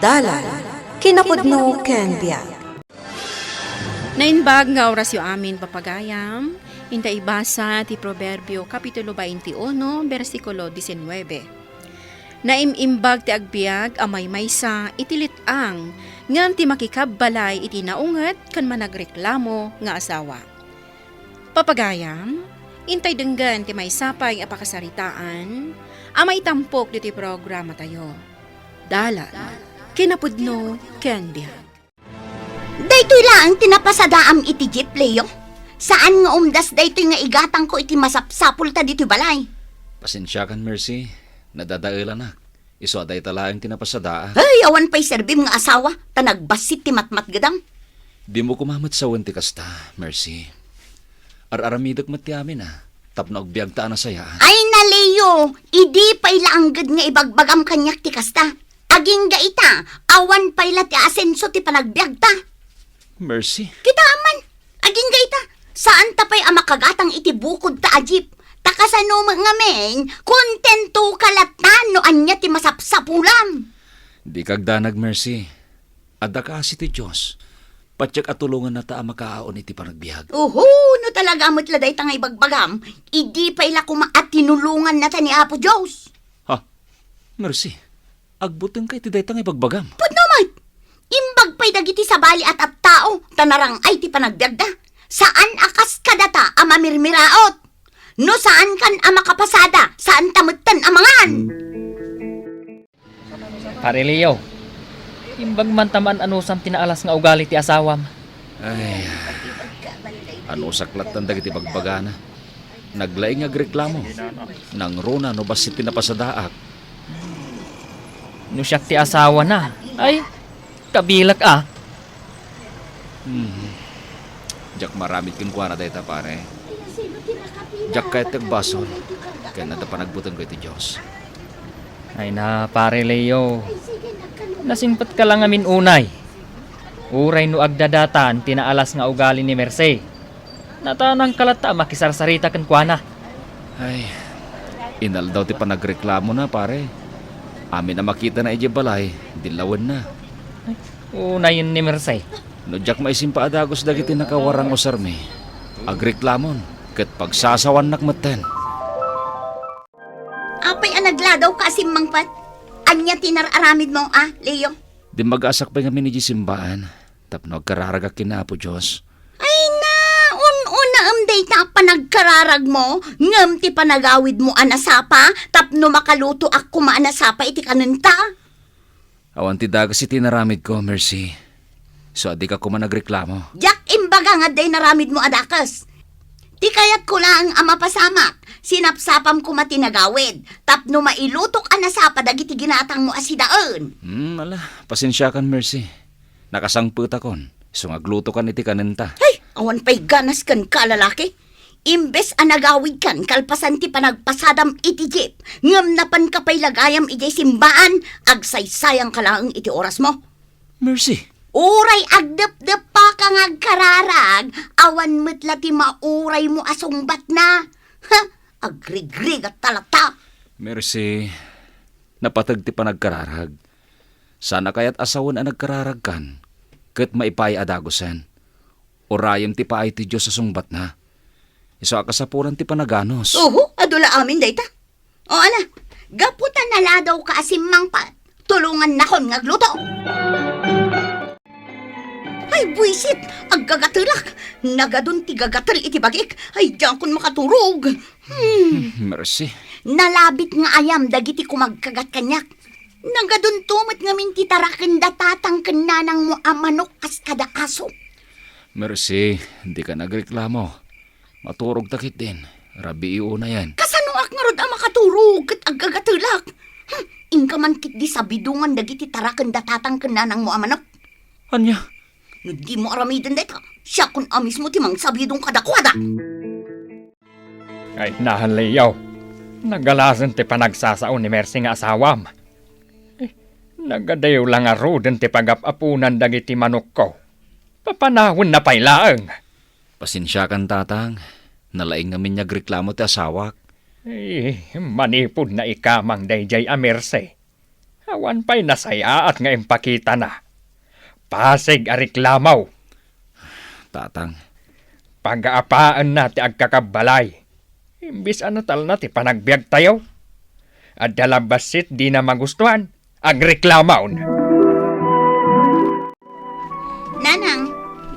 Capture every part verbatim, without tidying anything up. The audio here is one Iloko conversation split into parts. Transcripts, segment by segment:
Dalan, kinapudno ken biag. Naimbag nga orasyo amin, papagayam. Inta ibasa ti Proverbio, Kapitulo twenty-one, bersikulo diecinueve. Naim-imbag ti agbiag a maymaysa iti let-ang, ngem ti makikabbalay iti naunget ken managreklamo nga asawa. Papagayam, intay denggen ti maysa pay a pakasaritaan a maitampok ditoy programatayo. Dalan, kinapudno ken biag. Daytoy laeng ti napasadaam iti jeep, Leo. Saan nga umdas daytoy nga igatangko iti masapsapulta ditoy balay. Pasensiakan, Mercy. Nadadaelanak. Isu a dayta laeng ti napasadaak. Ay, awan pay serbim nga asawa, ta nagbassit ti matmatgedam. Dimo koma met sawen ti kasta, Mercy. Ar-aramidek met ti amin a, tapno agbiagta a nasayaan. Ay na, Leo, idi pay la angged nga ibagbagam kaniak ti kasta. Agingga ita, awan pay la ti asenso ti panagbiagta. Mercy. Kita man, agingga ita, saanta pay a makagatang iti bukodta a jeep. Ta kasano met ngamin, kontentoka latta no ania ti masapsapulam. Dika agdanag, Mercy. Adda kaasi ti Dios. Patiek a tulongannata a makaaon iti panagbiag. Uhu, no talaga met la dayta nga ibagbagam, idi pay la koma a tinulongannata ni Apo Dios. Ha? Mercy, agbutengka iti dayta nga ibagbagam. Pudno met! Imbag pay dagiti sabali a tattao ta narang-ay ti panagbiagda. Saan a kas kadata a mamirmiraot. No saankan a makapasada, saanta metten a mangan. Pare Leo, imbag man ta maan-anusam ti naalas nga ugali ti asawam. Ay, anusak lattan dagiti bagbagana. Naglaing nga agreklamo. Nangruna no bassit ti napasadaak. No siak ti asawana, ay, kabilak a. Hmm. Diak maaramid kenkuana dayta, pare. Diak kayat ti agbasol. Ken adda panagbutengko iti Dios. Ay na, pare Leo. Nasingpetka la ngamin unay. Uray no agdadatan ti naalas nga ugali ni Mercy. Natanangka latta a makisarsarita kenkuana. Ay, inaldaw ti panagreklamona, pare. Amin a makitana idiay balay, dillawenna. Ay, unayen ni Mercy. No diak maisimpa a dagus dagiti nakawarang usarmi, agreklamon, ket pagsasawannak metten. Apay a nagladaw ka a simmangpet? Ania ti nar-aramidmo a, Leo? Dimmagasakak pay ngamin idiay simbaan tapno agkararagak ken Apo Dios. Ay na, un-unaem dayta a panagkararagmo, ngem ti panagawidmo a nasapa tapno makalutoak koma a nasapa iti kanenta. Awan ti dakes iti inaramidko, Mercy. Isu a dika koma nagreklamo. Diak imbaga nga adda inaramidmo a dakes. Ti kayatko laeng a mapasamak, sinapsapam koma ti nagawid, tapno mailutok a nasapa dagiti ginatangmo a sidaen. Hmm, ala, pasensiakan, Mercy. Nakasangpetakon, isu nga aglutokan iti kanenta. Hay, awan pay ganas kenka a lalaki. Imbes a nagawidkan kalpasan ti panagpasadam iti jeep, ngem napanka pay la gayam idiay simbaan, agsaysayangka laeng iti orasmo. Mercy! Uray agdepdeppaka nga agkararag, awan met la ti mauraymo a sungbatna. Ha? Agrigrigatta latta. Mercy, napateg ti panagkararag. Saan a kayat a sawen a nagkararagkan, ket maipaay a dagusen. Urayem ti paay ti Dios a sungbatna. Isu a kasapulan ti panaganus. Oho, adu la amin dayta. O, ala, gapu ta naladawka a simmangpet, tulongannakon nga agluto. Ay, buisit! Aggagatelak! Nagadun ti gagatel iti bagik. Ay, diakon makaturog. Hmm. Mercy. Nalabit nga ayam dagiti kumagkagat kaniak. Nagadunto met ngamin ti taraken da tatang ken nanangmo a manok kas kada aso. Mercy, dika nagreklamo. Maturogta ketdin. Rabii unayen. Kasanoak ngarud a makaturog ket aggagatelak? Hmm, inka man ketdi sabidongan dagiti taraken da tatang ken nanangmo a manok. Ania? No dimo aramiden dayta, siakon a mismo ti mangsabidong kadakuada. Ay, nahan, Leo. Nagalasen ti panagsasao ni Mercy nga asawam. Eh, nagadiw la ngaruden ti pagap-apunan dagiti manokko. Papanawenna pay laeng. Pasensiakan, tatang. Nalaing ngamin nga agreklamo ti asawak. Eh, manipud naikamang daydiay a Mercy. Awan pay nasayaat nga impakitana. Pasig a reklamo. Tatang. Pagaapaenna ti agkakabbalay. Imbis a natalna ti panagbiagtayo. Adda la bassit dina magustuan. Agreklamaon. Nanang,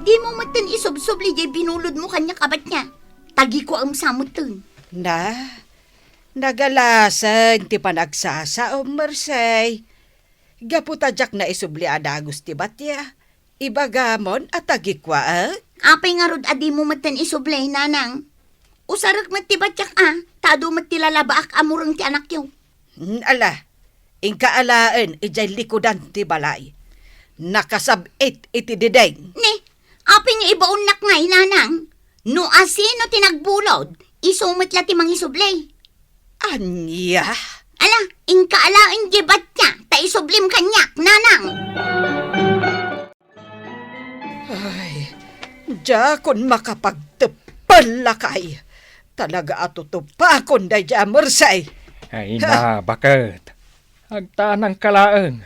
dimo metten isubsubli jay binulodmo kaniak a batnia. Tagikuaem sa metten. Na, nagalaseng ti panagsasaom, Mersey. Gapu ta diak naisubli a dagus ti batia, ibagamon a tagikuaek? Apay ngarud a dimo metten isubli, Nanang? Usarek met ti batiak a, ta adu met ti lalabaak a mureng ti anakyo. Hmm, ala, inka alaen idiay likudan ti balay. Nakasab-it iti diding. Ni, apay nga ibaonnak ngay, Nanang? No asino ti nagbulod, isu met la ti mangisubli. Ania? Ala, inka alaen di batia, ta isublim kaniak, Nanang. Ay, diakon makapagteppel, lakay. Talaga a tutupakon daydiay a Mersey. Ay na, baket. Agtanangka laeng.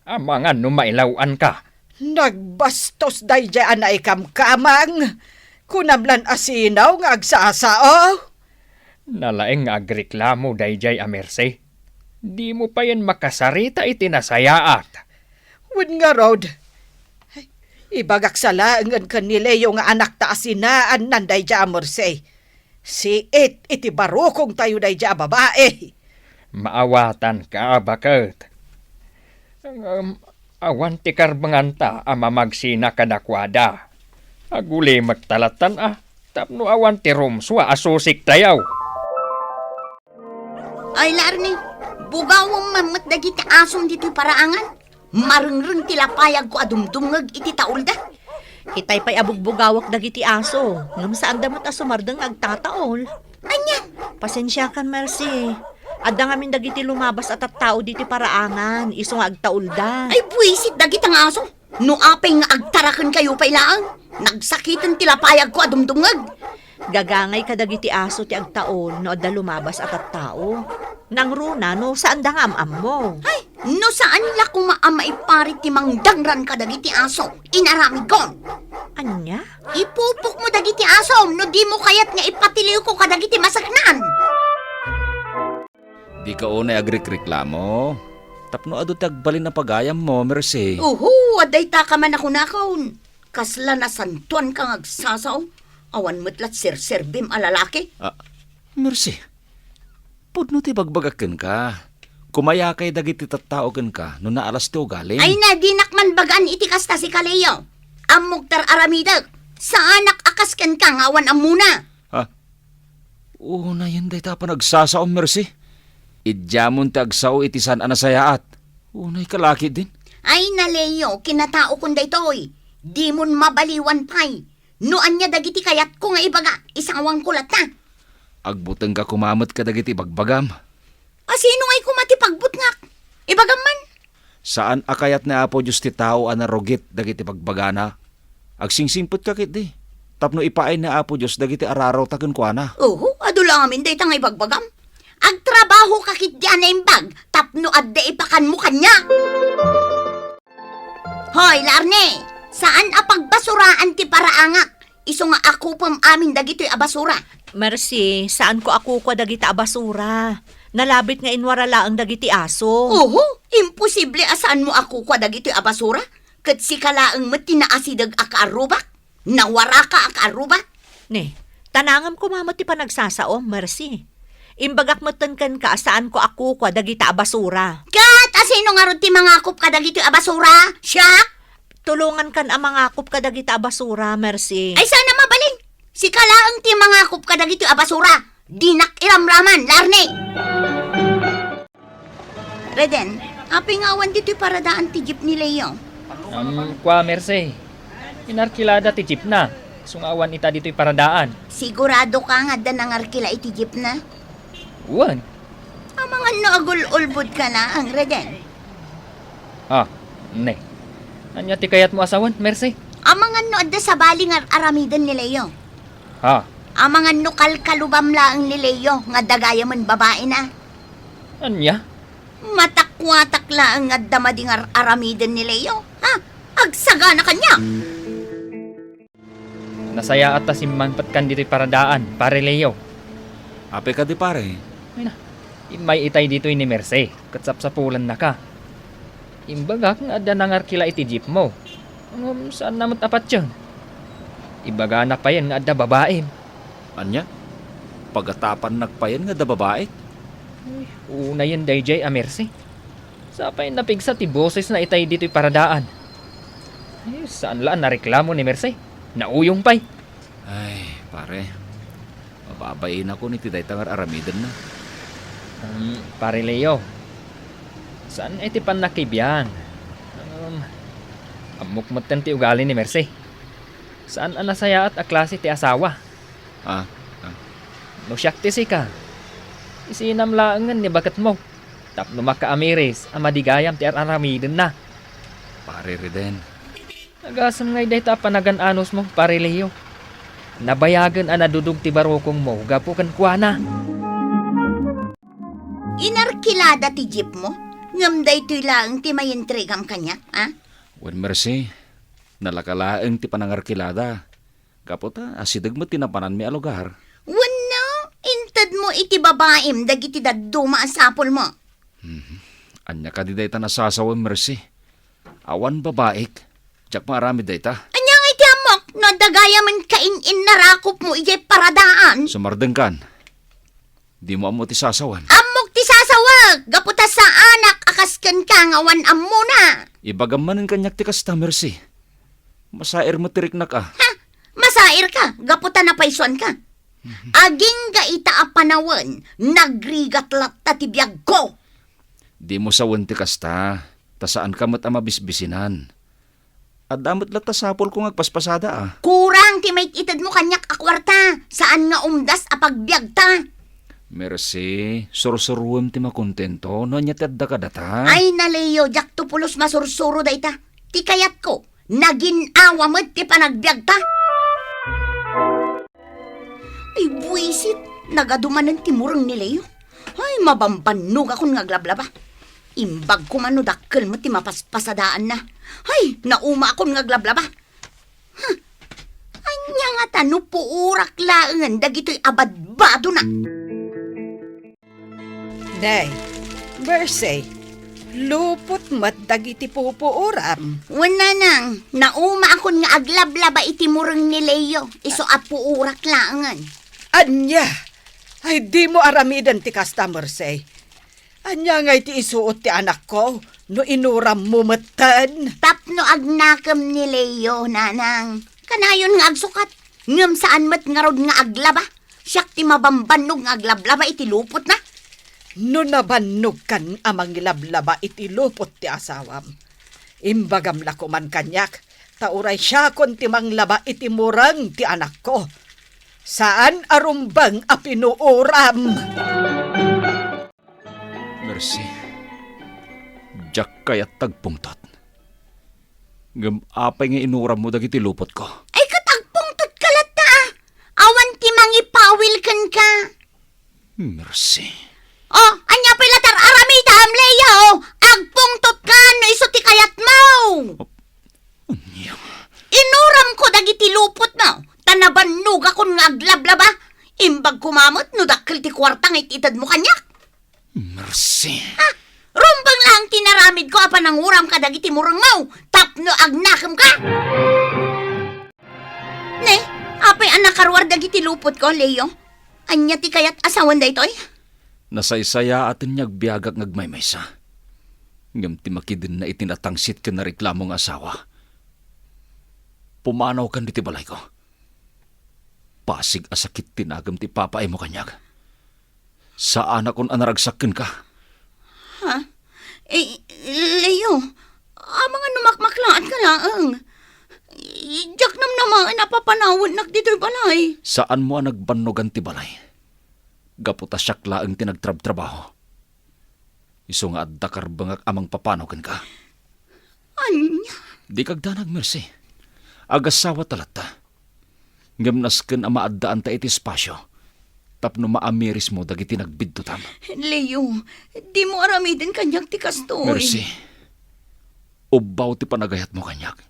Amangan no mailaw-anka. Nagbastos daydiay a naikamkamang. Kunam lan a sino nga agsasao? Nalaing nga agreklamo daydiay a Mersey. Dimo payen makasarita iti nasayaat. Wen ngarud, ibagak sa laengen ken ni Leo nga anakta a sinaannan daydiay a Mersey. Siit iti barukongtayo daydiay a babai. Maawatanka, baket. Ngem awan ti karbenganta a mamagsina kadakuada. Agulimekta lattan a tapno awan ti rumsua a susiktayo. Ay, Larne, bugawem man met dagiti asom ditoy paraangan. Marengreng ti lapayagko a dumdumngeg iti taolda. Itay pay a bugbugawak dagiti aso, ngem saanda met a sumardeng nga agtataol. Ania? Pasensiakan, Mercy. Adda ngamin dagiti lumabas a tattao ditoy paraangan, isu nga agtaolda. Ay, buisit dagita nga aso. No apay nga agtarakenkayo pay laeng, nagsakiten ti lapayagko a dumdumngeg. Gagangay kadagiti aso ti agtaol no adda lumabas a tattao. Nangruna no saanda nga am-ammo. Ay, no saan la koma a maiparit ti mangdangran kadagiti aso, inaramidkon. Ania? Ipupokmo dagiti asom no dimo kayat nga ipatiliwko kadagiti maseknan. Dika unay agrikriklamo tapno adu ti agbalin a pagayammo, Mercy. Uhu, adda ita ka man a kunakon. Kasla nasantoanka nga agsasao, awan met la serserbim a lalaki. Ah, Mercy, pudno ti bagbagak kenka. Kumayakay dagiti tattao kenka no naalas ti ugalim. Ay na, dinak man bagaan iti kasta, sika Leo. Ammok ti ar-aramidek. Saanak a kas kenka nga awan ammona. Ha? Unayen dayta a panagsasaom, Mercy. Idiamon ti agsao iti saan a nasayaat. Unay kalaki din. Ay na, Leo, kinataokon daytoy. Dimon mabaliwan pay. No ania dagiti kayatko nga ibaga, isawangko latta. Agbutengka koma met kadagiti ibagbagam. A sino ngay koma ti pagbutngak? Ibagam man. Saan a kayat ni Apo Dios ti tao a narugit dagiti bagbagana. Agsingsimpet ka ketdi, tapno ipaay ni Apo Dios dagiti ararawta kenkuana. Oho, adu la amin dayta nga ibagbagam. Agtrabaho ka ketdi a naimbag tapno adda ipakanmo kaniak. Hoy, Larne, saan a pagbasuraan ti paraangak. Isu nga akupem amin dagitoy a basura. Mercy, saanko a kukua dagita a basura. Nalabit nga inwara laeng dagiti aso. Oho, imposible a saanmo a kukua dagitoy a basura. Ket sika laeng met ti naasideg a kaarrubak. Nawaraka a kaarrubak. Ne, tanangem koma met ti panagsasaom, Mercy. Imbagak metten kenka a saanko a kukua dagita a basura. Ket asino ngarud ti mangakup kadagitoy a basura? Siak? Tulongankan a mangakup kadagita a basura, Mercy. Ay, saan a mabalin. Sika laeng ti mangakup kadagitoy a basura. Dinak iramraman, Larne. Reden, apay nga awan ditoy paradaan ti jeep ni Leo? Am, kua, Mercy. Inarkilada ti jeepna. Isu nga awan ita ditoy paradaan. Sigurado ka nga adda nangarkila iti jeepna? Wen. Amangan no agul-ulbod ka na, ang Reden. Ah, ne. Ania ti kayatmo a sawen, Mercy? Amangan no adda sabali nga ar-aramiden ni Leo. Ha? Amangan no kalkalubam laeng ni Leo nga dagayamen babaina. Ania? Matak Kuatak laeng nga adda madi nga ar-aramiden ni Leo, ha? Agsagana kaniak! Nasayaat ta simmangpetkan ditoy paradaan, Pare Leo. Apay kadi, pare? Ay na, immay itay ditoy ni Merce, ket sapsapulennaka. Imbagak nga adda nangarkila iti jeepmo. Ngem saanna met a patien. Ibagana payen nga adda babaim. Ania? Pagatapannak payen nga adda babaik? Ay, unayen daydiay a Merce. Sapay napigsa ti bosesna itay ditoy paradaan. Ay, saan la a nareklamo ni Merce? Nauyong pay. Ay, pare. Mababainakon iti dayta nga ar-aramidenna. Um, Pare Leo, saan iti pannakibiang? Um, ammok metten ti ugali ni Merce. Saan a nasayaat a klase ti asawa. Ah, ah. No siak ti sika, isinam laengen ni baketmo tapno makaamiris a madi gayam ti ar-aramidenna. Pare Reden. Agasem ngay dayta a panagan-anosmo, Pare Leo. Nabayagen a nadudog ti barukongmo gapu kenkuana. Inarkilada ti jeepmo, ngem daytoy laeng ti maintregam kaniak, a? Wen, Mercy, nalaka laeng ti panangarkilada. Gapu ta asideg met ti napananmi a lugar. Wenno, intedmo iti babaim dagiti dadduma a sapulmo. Mhm. Ania kadi dayta nasasawem, Mercy? Awan babaik. Diak maaramid dayta. Ania ngay ti ammok no adda gayamen kain-innarakopmo idiay paradaan? Sumardengkan. Dimo ammo ti sasawem. Ammok ti sasawek, gapu ta saanak a kas kenka nga awan ammona. Ibagam manen kaniak ti kasta, Mercy. Masair met ti riknak a. Ha? Masairka, gapu ta napaysuanka. Agingga ita a panawen, nagrigat latta ti biagko. Dimo sawen ti kasta, ta saanka met a mabisbisinan. Adda met latta sapulko nga agpaspasada a. Kurang ti mait-itedmo kaniak a kuarta, saan nga umdas a pagbiagta. Mercy, sursuruem ti makontento no ania ti adda kadata. Ay, na Leo, diakto pulos masursuro dayta. Ti kayatko, nagin-awa met ti panagbiagta. Ay, buisit, nagadu manen ti mureng ni Leo. Ay, mabambannogakon nga aglablaba. Imbag koma no dakkel met ti mapaspasadaanna. Ay, naumaakon nga aglablaba. Huh. Ania ngata no puorak laengen dagitoy a badbadona? Nay, Mercy, lupot met dagiti pupuoram. Wen, nanang, naumaakon nga aglablaba iti mureng ni Leo, isu a puorak laengen. Ania? Ay, dimo aramiden ti kasta, Mercy. Ania ngay ti isuot ti anakko no inurammo metten? Tapno agnakem ni Leo, nanang. Kanayon nga agsukat, ngem saan met ngarud nga aglaba. Siak ti mabambannog nga aglablaba iti lupotna. No nabannogkan a mangilablaba iti lupot ti asawam, imbagam la koman kaniak, ta uray siakon ti manglaba iti mureng ti anakko. Saan a rumbeng a pinuoram. Mercy, diak kayat ti agpungtot. Ngem apay nga inurammo dagiti lupotko? Ay, ket agpungtotka latta, a. Awan ti mangipawil kenka. Mercy. Oh, ania pay latta ar-aramidem, Leo? Agpungtotka no isu ti kayatmo. Ania? Inuramko dagiti lupotmo, ta nabannogakon nga aglablaba. Imbag koma met no dakkel ti kuarta nga it-itedmo kaniak. Mercy. Ha? Rumbeng laeng ti naramidko a pananguram kadagiti murengmo tapno agnakemka. Ne, apay a nakaruar dagiti lupotko, Leo? Ania ti kayat a sawen daytoy? Nasaysayaaten nga agbiagak nga agmaymaysa. Ngem ti makidenna iti natangsit ken nareklamo nga asawa, pumanawkan ditoy balayko. Pasig a sakit ti nagem ti ipapaaymo kaniak. Saanakon a naragsak kenka. Ha? Eh, Leo, amangan no makmaklaanka laeng. Diak namnamaen a papanawennak ditoy balay. Saanmo a nagbannogan ti balay. Gapu ta siak laeng ti nagtrabtrabaho. Isu nga adda karbengak a mangpapanaw kenka. Ania? Dika agdanag, Mercy. Agasawata latta. Ngem nasken a maaddaanta iti espasio. tapno maamirismo dagiti nagbiddutam. Leo, dimo aramiden kaniak ti kastoy. Mercy, ubbaw ti panagayatmo kaniak.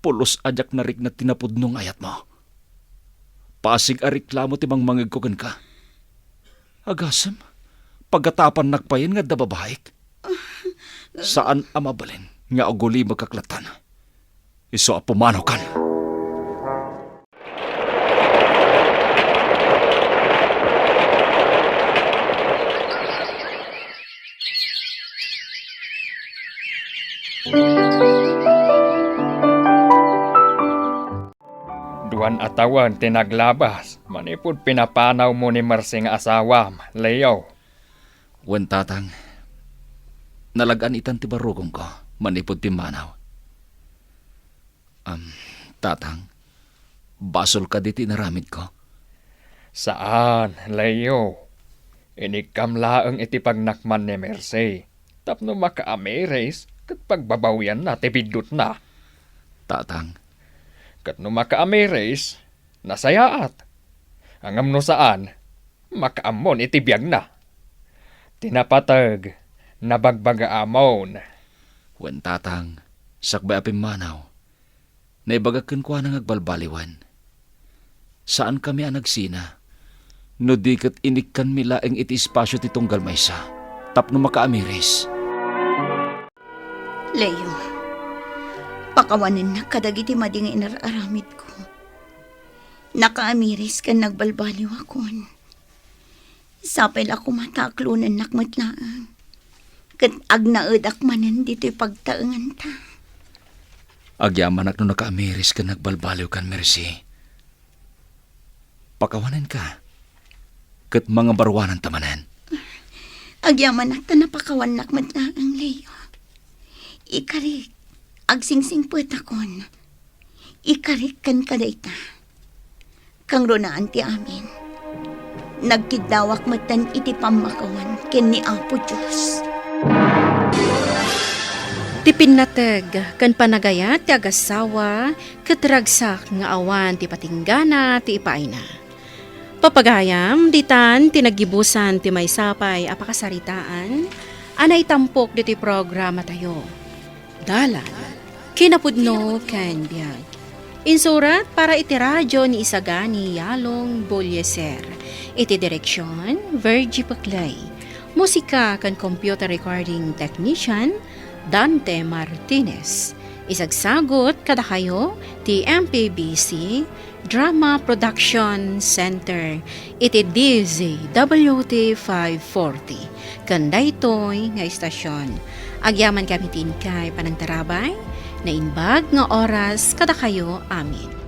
Pulos a diak narikna ti napudno nga ayatmo. Pasig a reklamo ti mangmangegko kenka. Agasem, pagatapannak payen nga adda babaik. Saan a mabalin nga agulibekak lattan. Isu a pumanaw kan. Duan a tawen ti naglabas manipud pinapanawmo ni Mercy nga asawam, Leo. Wen, tatang. Nalag-an itan ti barrugongko manipud pimmanaw. Am, tatang, basol kadi ti inaramidko? Saan, Leo. Inikkam laeng iti pagnakman ni Mercy tapno makaamiris ket pagbabawianna ti biddutna. Tatang. Ket no makaamiris, nasayaat. Ngem no saan, makaammon iti biagna. Ti napateg, nabagbaga ammon. Wen, tatang, sakbay a pimmanaw, naibagak kenkuana nga agbalbaliwen. Saankami a nagsina, no di ket inikkanmi laeng iti espasio ti tunggal maysa tapno makaamiris. Leo, pakawanennak kadagiti madi nga inar-aramidko. Nakaamiris ken nagbalbaliwakon. Sapay la koma ta aklonennak met laeng, ket agnaedak manen ditoy pagtaenganta. Agyamanak no nakaamiris ken nagbalbaliwkan, Mercy. Pakawanenka, ket mangabaruananta manen. Agyamanak ta napakawannak met laeng, Leo. Ikarik, agsingsingpetakon. Ikarik kenka dayta. Kangrunaan ti amin, nagkiddawak metten iti pammakawan ken ni Apo Dios. Ti pinnateg ken panagayat ti agassawa ket ragsak nga awan ti patinggana ti ipaayna. Papagayam, ditan ti naggibusan ti maysa pay a pakasaritaan a naitampok ditoy programatayo. Dalan, kinapudno ken biag. Insurat para iti radio ni Isagani Yalong Bolieser. Iti direksion, Virgie Peclay. Musika ken computer recording technician, Dante Martinez. Isagsagut kadakayo ti M P B C Drama Production Center iti D Z W T five forty. Ken daytoy nga istasion, agyamankami ti inkay panangtarabay, naimbag nga oras kadakayo amin.